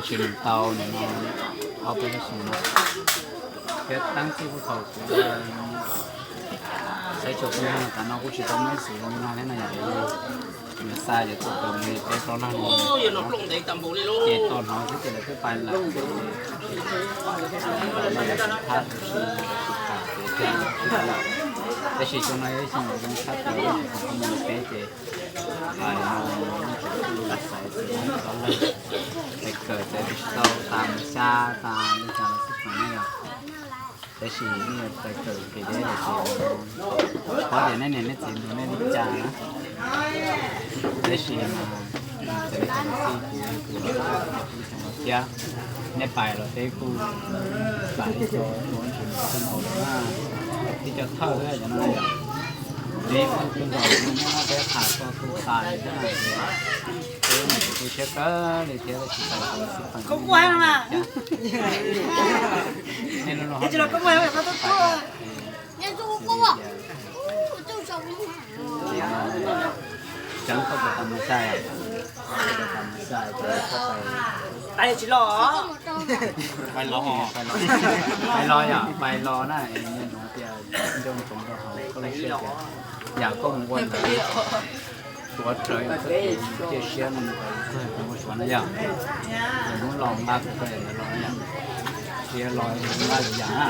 Tsis num tau nim no ob peb lub xyoo no, thiab tab txij kuj thaum kuv saib xyuas peb no tas no kuj tsis tau muaj ib xyoo zoo li no thiab no yom. Nws xa yuav tuaj tau li peb plaub leeg no, ces tau hnov xwb ces lawv twb pais lawm. Thab tus si tus tham ces, tab sis xyoo no yog ib xyoo zoo tshaj plaws, peb ces pais no, xaiv txiv cov leej, pais kawm txawm tsis tau tas mus xya tas li cas los xij peem ne yom. Tab sis nej pais kawm kev deb lawm ces, pab tias nej niam nej txiv nrog nej li cas na. Tab sis mas txawm li cas los xij ces kuv los thiab, nej pais los peb kuj pais ib co, ua tsis mus xwb nkaus na, ib co thawj thiab cov no yom. Peb kuj nkaus li muab peb qhas txog tu tas li thiab na, ces peb kuj tu siab kawg li thiab tab sis pais xwb pais no thiab. Nej los tseev koj puas tau mus xyai, puas tau mus xyai, pais los, pais los yom, pais los na, es nej tias nco ntsoov rau hauv koj lub siab tias yam koj mus ua ntawd tuav rawv yus txoj kev cia siab no mus txog yus tus npau suav no yom. Yus muab los nqa kuv koj yam ntawd los yom, tsis yog los nqa yus yam na.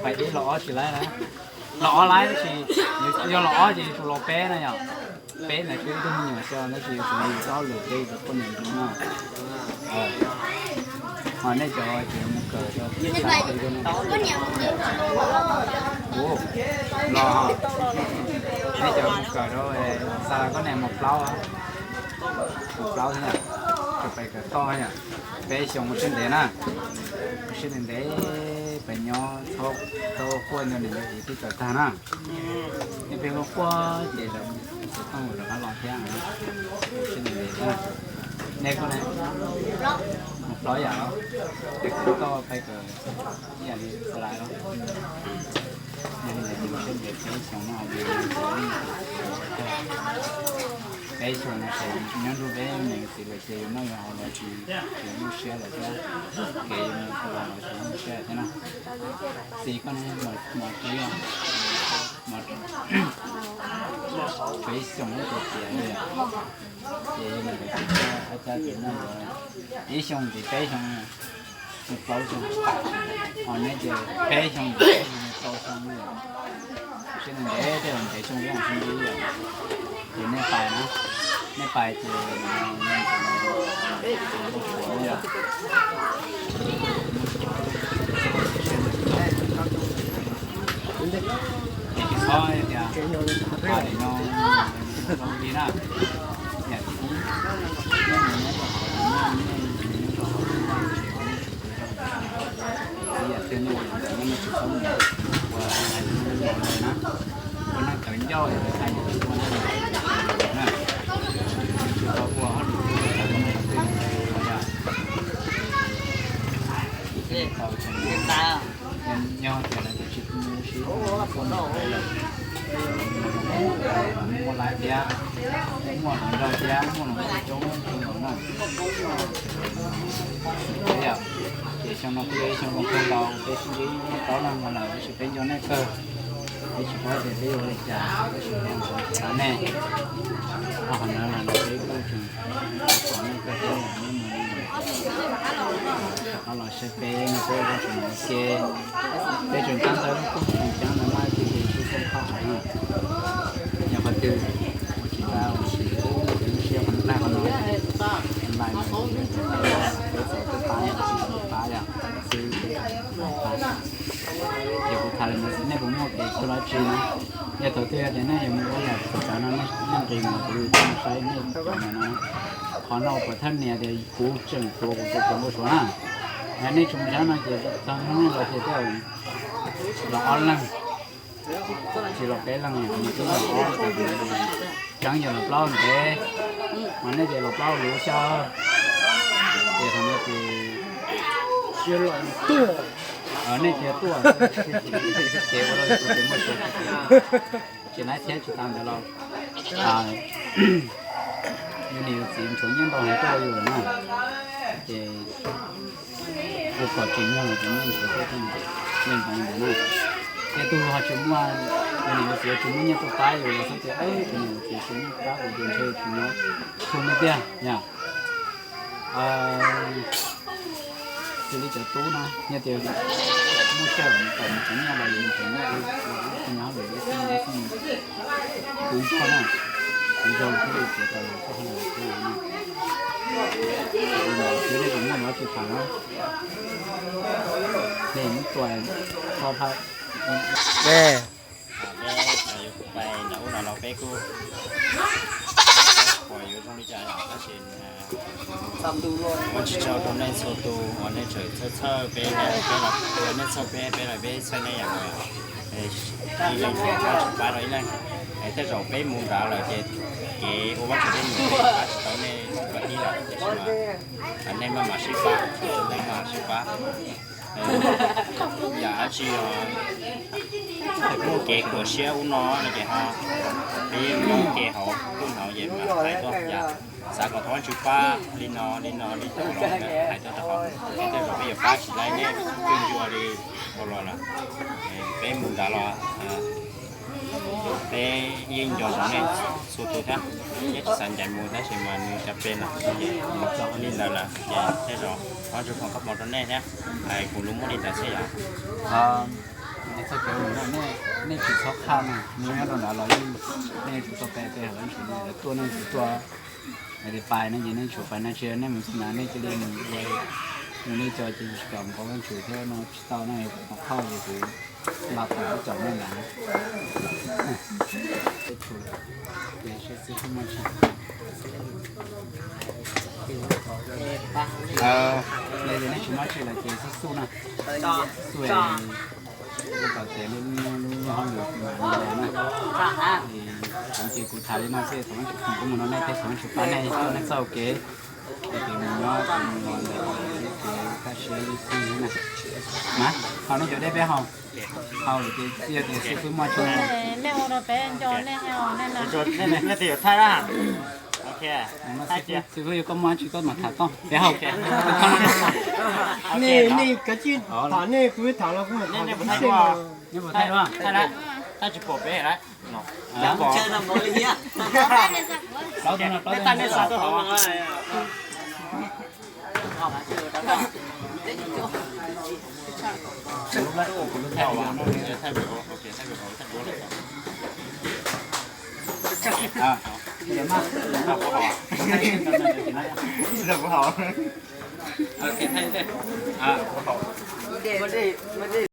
Pais ib los ob tsis laib na, los ob laib tab sis yog los ob ces yus tus los peb na yom. Peb ntawd tshuav ib tug me nyuam xwb tab sis yus tus me nyuam tau ob lwm peb yus tus poj niam ntawd na. Ho nej cov ces mus kawm rau, los, nej cov mus kawm rau xa koj niam mus plaub, mus plaub thiab, tsuas pais kawm toj yom. Peb xyoo ua siab ntev na, ua siab ntev ntev, peb nyob txhob, txhob quaj ntawd, niam ntawd txiv twb kawm tag na. Nej pheej quaj quaj ces lawv tus xov tooj lawv rov qab los thiab, ua siab ntev ntev thiab. Nej koj ne, mus plaub yam los, peb kawm toj peb kawm ib yam li txhua lawm los. Yog li ntawd ces ua siab ntev peb xyoo no, peb xyoo no ces nyob nrog peb niam txiv lawm ces yus noj yus haus los tsis, tsis nyuaj siab lawm thiab, kev yus mus ua los tsis nyuaj siab lawm thiab na. Txiv koj ne, mos tib os, peb xyoo ib tug txiv li, ces yog li ntawd ces thaj tsam ces noj yuav ib xyoo ntxiv peb xyoo, mus plaub xyoo, ho neb ces peb xyoo ntxiv peb xyoo mus rau xyoo li. Siab ntev ntev tej zaum ntev xyoo li xyoo li yom. Ces nej pais na, nej pais ces ces tsis txhob tias pais no zoo li na. Yam tib, nej mus nyob rau hauv, nej mus nyob rau hauv txiv yam twg nej ua yam ntawd nej tsis txhob mus ua hais lus no na. Ua neej tawv ncauj es hais lus ua neej na, tsis tau ua hauj lwm ua neej tawv ncauj. Tau tseem nyob tias lawv tsis tu siab, muaj lawv thiab, muaj hluas nraug thiab, muaj hluas nkauj coob coob no na. Ces xyoo no kuj yog ib xyoo zoo kawg nkaus, peb sib ntsib muaj plaub leeg no lawm, tab sis peb nco nej kawg, peb tsis paub tias peb yuav ua li cas, tab sis peb ntxhov tsis xav nej. Ho qhov ntawd los peb kuj tseem thov nej kawg thiab, nej mus no los saib peb no, peb kuj tseem mus ke, peb tseem tab ntawd lub koob tseem ceeb ntawd mas ces sib xeeb qhov hais no. Yog qhov twg ua tsis tau los sis lub siab qhov nplai qhov no, nplai no, peb txawm twb pab yom, tsis tau pab yom, xwb peb pab. Ces kuv tham li ntawd xwb nej puas muaj kev khuv dab tsi na? Yog thaum twg tias nej yuav mus ua yam txawv txawv no nej nqis mus kuv yuav coj mus saib nej cov no. Qhov no puas thawj nias tias kuv tseem hluas kuv tseem hluas npau suav na. Nej tsis mus saib no ces txog hnub los ces tej zaum los ob leeg, tsis los peb leeg, qhov no twb los ob, tseeb yog los plaub ntev, mas nej ces los plaub luv xyov, ces qhov no ces nej tsis yog tuaj, ces ua rau kuv tseem muaj suav tsis laib thiab. Tsis tas ntawd los yus Yus txiv nchuav nyiaj ntau heev tuaj rau yus lawm na, ces ua kom tsim nyog los ces nyiaj nchuav tuaj rau yus, nyiaj ntau ntawd na. Ces tus ho tsis muaj, yus niam yus txiv tsis muaj nyiaj tuaj pab yus los xav tias, yus niam yus txiv tsis muaj pab kuv ces ntshe kuv nyob txhua me tiag yom. Xws li cov tub no yog tias muaj sij hawm kom mus tsev nyiaj los yus mus tsev nyiaj, tus nyob lawm ib xeeb ib xeeb, kuv nrog na, kuv nrog thiaj li txiav tau lawv txoj hauj lwm thiab no. Ces nej tseem muaj dab tsi tham na, nej muab tua tso phaj. Peb yuav pais nram ub no los peb kuj pom yuav zoo li cas tab sis ua tsaug rau nej txhua tus uas nej tseem txhawj txhawj peb, peb los txhawj nej, txhawj peb, peb los peb txhawj nej yom. Ib leeg tsis pab rau ib leeg. Tej zaum peb mus nrad lawm ces kev ua Vajtswv peb mus pab tsis tau nej dua ib lawm, tiam sis mas nej maj mam sib pab, nej maj mam sib pab. Yam dab tsi os, muaj kev khuam siab ub no no ces ho peb muaj kev hauv kuj hauv ces mam hais tuaj yom. Xav kom thov Vajtswv pab li no li no li no los hais tuaj rau hauv, hais tuaj rau peb yuav pab tsis laib nej, peb ncua li ua luaj lawm. Peb mus nrad los peb yeej nco ntsoov nej txhua tus thiab, thiab tsis xav ncaim mus tab sis mas nws cov pes no ces mus txog li ntawd lawm ces tej zaum thov Vajtswv foom koob hmoov rau nej thiab. Kuv lus muaj li ntawd xwb yom. Txog kev mus no nej tsis txhob qhaj na, nws nyob rau nrad los yeej nej tsis tau pe pe hauv ntsis, lawv tuaj nej tsis tuaj, lawv pais no ces nej tsum pais no, tsis nej mus txog ntawd nej cia li mus ua mus li cas ces tsis kam mus qhov Vajtswv thiab no tsis tau na, kuv qhov qhaj ces kuv nqa tau ib co nej ntawd. Yog nej tsis muaj tsi lawm ces xub xub na, xub xub kom tias lub hauj lwm na. Kuv ces kuv tham li no xwb, thov Vajtswv foom koob hmoov rau nej thiab thov Vajtswv pab nej, nej txoj hau kev, es mus nyob mus los ntawm kev kaj siab li xwb na. Mas ho nej cov dej peb haus, haus lawm ces yog tias xib fwb muaj tsi, nej ua rau peb nco nej, nej twb yuav thaij na. Xib fwb yog koj muaj tsi koj mam tham koj, peb haus. Nej, nej kav tsij tham nej, kuv tham los kuv mam tham. Nej puas thaij duab? Thaij tsis pom peb lawm. Plaub tus no, plaub tus no.